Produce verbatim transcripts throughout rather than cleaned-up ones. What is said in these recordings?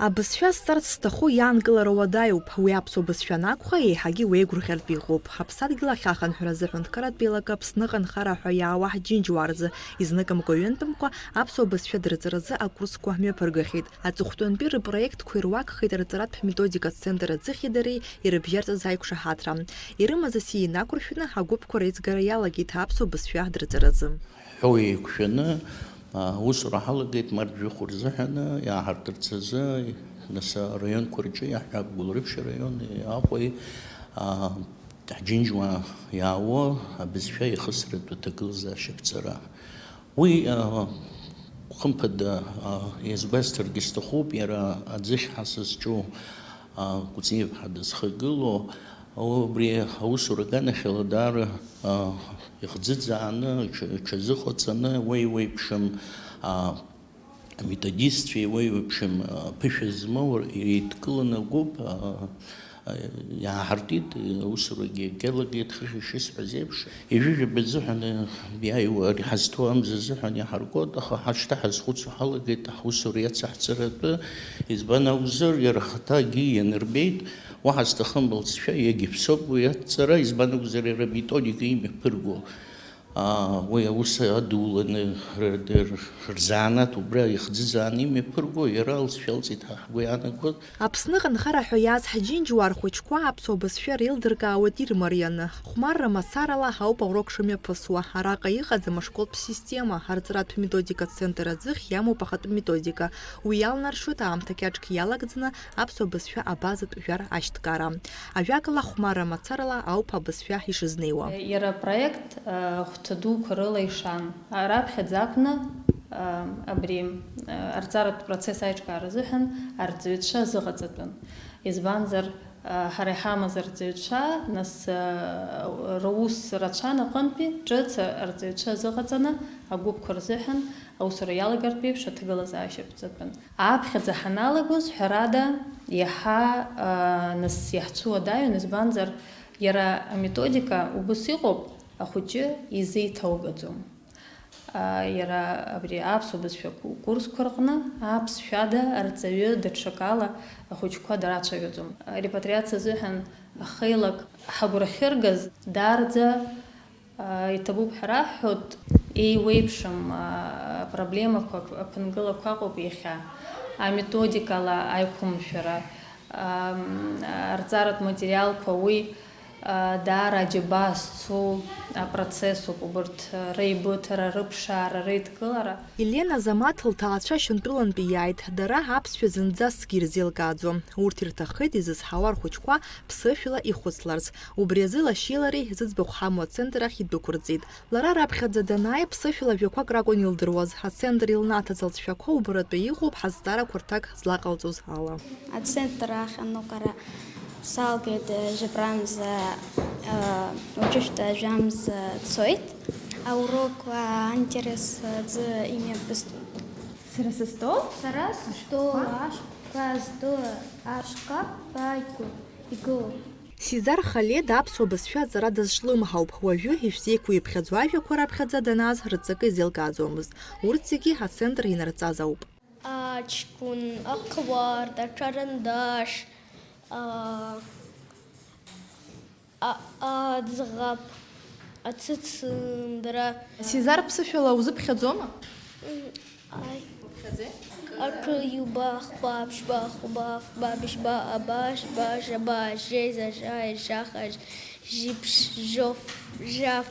Абызшәа зҵарц зҭаху иаанкылара уадаҩуп, уи аԥсуа бызшәа анакәха, еиҳагьы уеигәырӷьартә иҟоуп. Аԥсадгьыл ахьахынҳәра азы аҳәынҭқарратә еилакы Аԥсныҟа анхара ҳәа иаауа ҳџьынџьуаа рзы, изныкымкәа-ҩынтәымкәа аԥсуа бызшәа дырҵаразы акурсқәа мҩаԥыргахьеит. Аҵыхәтәантәи рыпроектқәа ируакхеит арҵаратә методикатә центр аӡыхьи дареи ирыбжьарҵаз аиқәшаҳаҭра. Ирымаз асиа инақәыршәаны, агәыԥқәа реизгара иалагеит аԥсуа бызшәа дырҵаразы. Ҳәоу еиқәшәаны, а, аусура ҳалагеит март жәохә рзыҳәаны, иааҳартырц азы, нас араионқәа рҿы иаҳҳәап, Гәылрыԥшь араион, Аҟәеи, а, Ҳџьынџьуаа иаауа абызшәа ихысратәы аҭагылазаашьа аԥҵара. Уи, а, хымԥада, а, иазгәасҭаргьы сҭахуп, иара аӡыхь ҳасас ҿу, а, Кәыҵниаԥҳа дызхагылоу, убри аусура аганахьала даара, а, ихӡыӡааны, иҽа-, иҽазыҟаҵаны, уеиуеиԥшым, а, аметодистцәеи уеиуеиԥшым, а, ԥышәа змоу еидкыланы агәыԥ, а, а, иааҳартит, аусурагьы иалагеит, хыхь ишысҳәаз еиԥш, ҩажәижәаба азыҳәан, а, иааиуа ари ҳазҭоу амза азыҳәан иаҳаркуеит, аха ҳа шьҭа ҳазхәыцуа ҳалагеит ҳусура иацаҳҵаратәы, избан акәзар, иара ахаҭагьы ианырбеит, уаҳа зҭахым лҵшәа иагьыԥсоуп уи аҵара, избан акәзар, иара аметодика имҩаԥырго. Аа, уи аус адуланы р-, р-, рзанааҭ убра ихӡыӡааны имҩаԥырго, иара алҵшәа алҵит ҳәа ҳгәы иаанагоит. Аԥсныҟа анхара ҳәа иааз ҳџьынџьуаа рхәыҷқәа аԥсуа бызшәа реилдыркаауеит ирмарианы. Хәмарра мацарала ауп аурок шымҩаԥысуа. Араҟа иҟаӡам ашколтә система, арҵаратә методикатә центр аӡыхь иамоуп ахатә методика. Уи иалнаршоит аамҭа кьаҿк иалагӡаны аԥсуа бызшәа абазатә жәар ашьҭкара. Ажәакала, хәмарра мацарала ауп абызшәа ишызнеиуа. Иара апроект, а, хәҭа дуқәа рыла ишан. А, раԥхьаӡа акәны, а, абри, а, арҵаратә процесс аиҿкаара азыҳәан арҵаҩцәа азыҟаҵатәын. Избанзар, а, ҳара иҳамаз арҵаҩцәа, нас, а, рус рацәан аҟынтәи, ҿыц арҵаҩцәа азыҟаҵаны агәыԥқәа рзыҳәан аусура иалагартә еиԥш аҭагылазаашьа ԥҵатәын. Аԥхьаӡа ҳаналагоз, ҳәарада, иаҳа, а, нас иаҳцәуадаҩын, избанзар, иара аметодика убыс иҟоуп, ахәыҷы изеиҭаугаӡом. А, иара абри аԥсуа бызшәа ку-, курсқәа рҟны аԥсшәада арҵаҩы даҽакала ахәыҷқәа драцәажәаӡом. Арепатриациа азыҳәан ахеилак ҳагәра ахьыргаз, даараӡа Иҭабуп ҳәа раҳҳәоит, еиуеиԥшым, а, проблемақәак, аԥынгылақәа ыҟоуп иахьа. Аметодикала аиқәымшәара, ам, арҵаратә материалқәа, уи, а, даара аџьабаа зцу апроцессуп, убырҭ реибыҭара, рыԥшаара, реидкылара. Елена Замаҭ лҭаацәа Шьынтәылантәи иааит. Дара аԥсшәа зынӡаскгьы ирзеилкааӡом. Урҭ ирҭаххеит изызҳауа рхәыҷқәа ԥсышәала ихәыцларц. Убри азы лашьеи лареи зыӡбахә ҳамоу ацентр ахь идәықәырҵеит. Лара раԥхьаӡа данааи, ԥсышәала жәақәак ракәын илдыруаз. Ацентр илнаҭаз лҵшәақәа убаратәы иҟоуп ҳазҵаарақәа рҭак злаҟалҵоз ала. Ацентр ахь аныҟәара салгеит, э, жәабрамза, э, уажәшьҭа жәамза цоит. Аурок, э, аинтерес аӡы имҩаԥыстәуп. Сара сыстол? Сара сыстол, ашҟа зтәу ашҟа бааигәа игылоуп. Сизар Халед аԥсуа бызшәа аҵара дазҿлымҳауп. Уажәы ишәзеиқәиԥхьаӡо ажәақәа раԥхьаӡа данааз рҵакы изеилкааӡомызт. Урҭ зегьы ацентр инарҵаз ауп. Аҷкәын, ақәарҭ, акарандаш, а, а, аӡӷаб, ацыцындра. Сизар, ԥсышәала узыԥхьаӡома? М, ааи. Уԥхьаӡеи? Акы, ҩба, хԥа, ԥшьба, хәба, фба, быжьба, аба, жба, жаба, жеиза, жаи, жаха, жиԥш, жоф, жаф.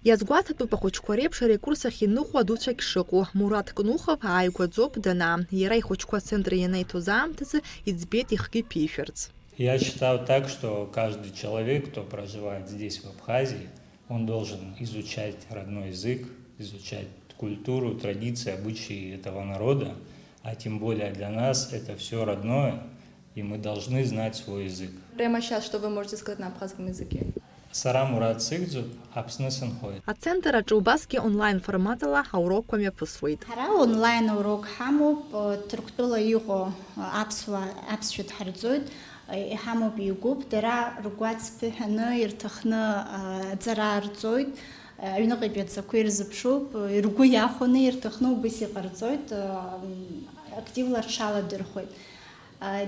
Иазгәаҭатәуп ахәыҷқәа реиԥш арекурс ахь иныҟәо адуцәагь шыҟоу. Мураҭ Кнухов ааигәаӡоуп данаа. Иара ихәыҷқәа ацентр ианеиҭоз аамҭазы иӡбеит ихгьы ԥишәарц. Я считаю так, что каждый человек, кто проживает здесь, в Абхазии, он должен изучать родной язык, изучать культуру, традиции, обычаи этого народа, а тем более для нас это всё родное, и мы должны знать свой язык. Прямо щас, что вы можете сказать на абхазском языке? Сара Мураҭ сыхьӡуп, Аԥсны сынхоит. Ацентр аҿы убасгьы онлайн форматала аурокқәа мҩаԥысуеит. Ҳара онлайн аурок ҳамоуп, Ҭырқәтәыла иҟоу аԥсуаа аԥсшәа дҳарҵоит, иҳамоуп игәыԥ, дара ргәаҵԥы ҳәаны ирҭахны аҵара рҵоит, аҩныҟатәи адҵақәа ирзыԥшуп, ргәы иахәаны ирҭахны убыс иҟарҵоит, активла рҽаладырхәеит.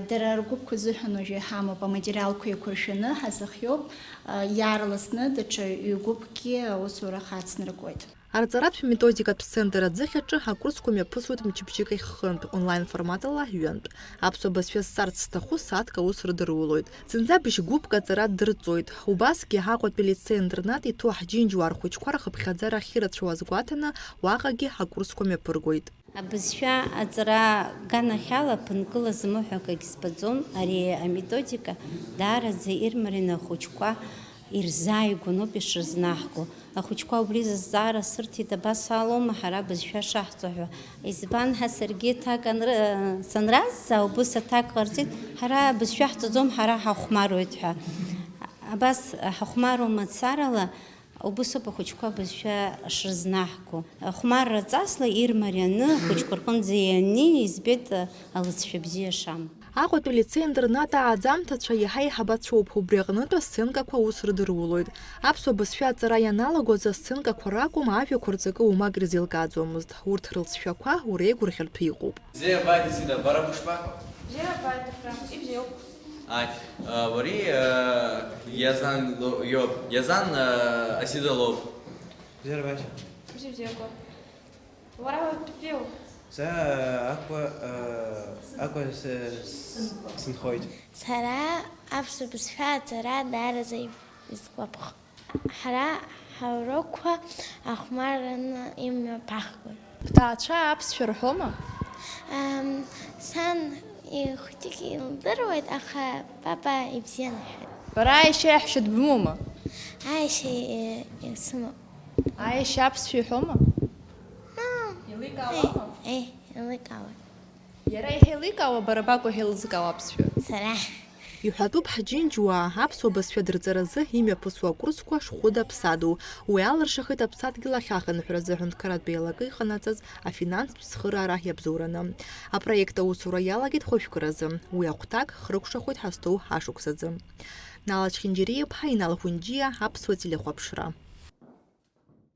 Дара ргәыԥқәа азыҳәан уажәы иҳамоуп аматериалқәа еиқәыршәаны, ҳазыхиоуп, иаарласны даҽа ҩ-гәыԥкгьы аусура хацнаркуеит. Арҵаратә методикатә центр аӡыхь аҿы акурсқәа мҩаԥысуеит мчыбжьык ахь хынтә, онлайн форматала ҩынтә. Аԥсуа бызшәа зҵарц зҭаху сааҭк аус рыдырулоит. Зынӡа быжь гәыԥк аҵара дырҵоит. Убасгьы Аҟәатәи алицеи-интернат иҭоу ҳџьынџьуаа рхәыҷқәа рхыԥхьаӡара ахьырацәоу азгәаҭаны, уаҟагьы акурсқәа мҩаԥыргоит. Абызшәа аҵара аганахьала ԥынкыла зымоу ҳәа акагь збаӡом, ари аметодика даараӡа ирмарианы ахәыҷқәа ирзааигәаноуп ишрызнаҳго. Ахәыҷқәа убри зызҵаара сырҭеит, абас алоума ҳара абызшәа шаҳҵо ҳәа. Избан ҳәа саргьы аҭак анры-, санразҵаа, убыс аҭак ҟарҵеит, ҳара абызшәа ҳҵаӡом, ҳара ҳахәмаруеит ҳәа. Абас ҳахәмаруа мацарала, Убысоуп ахәыҷқәа абызшәа шрызнаҳго. Хәмарра ҵасла ирмарианы, ахәыҷқәа рҟынӡа ианнеи, избеит алыҵшәа бзиа шамоу. Аҟәатәи алицеи-интернат ааӡамҭацәа иаҳа-иаҳа бацәоуп, убри аҟнытә асценкақәа аус рыдырулоит. Аԥсуа бызшәа аҵара ианалагоз асценкақәа ракәым, ажәақәа рҵакы умак ирзеилкааӡомызт, урҭ рылҵшәақәа уреигәырӷьартә иҟоуп. Бзиа бааит, Исида, бара бышԥаҟоу? Бзиа бааит, Ефрем, ибзиоуп. Ааи, уари Иазан ло-, иоуп, Иазан Асида лоуп. Бзиара башьа. Бзиа бзиақәа. Уара уаҭәтәиу? Са Аҟәа, Аҟәа с-, с-, сынхоит. Сара аԥсуа бызшәа аҵара даараӡа исгәаԥхоит. Ҳара ҳаурокқәа ахәмарраны имҩаԥаҳгоит. Бҭаацәа аԥсшәа рҳәома? Ам, сан ихәыҷык илдыруеит, аха баба ибзианы иҳәоит. Бара аешьеи аҳәшьа дбымоума? Аешьа, э, исымоуп. Аешьа аԥсшәа иҳәома? Ам, Еиликаауама? Э, э, еиликаауеит. Иара иахьеиликаауа, бара бакәу иахьеилызкаауа аԥсшәа? Сара. Иҳәатәуп ҳџьынџьуаа аԥсуа бызшәа дырҵаразы имҩаԥысуа акурсқәа шхәыда-ԥсадоу. Уи алыршахеит аԥсадгьыл ахь ахынҳәразы аҳәынҭқарратә еилакы иҟанаҵаз афинанстә цхыраара иабзоураны. Апроект аусура иалагеит хәажәкыразы. Уи ахәҭак хрыкәшахоит ҳазҭоу ашықәсазы. Нала Чхинџьариа-ԥҳа, Инал Ҳәынџьиа, Аԥсуа телехәаԥшра.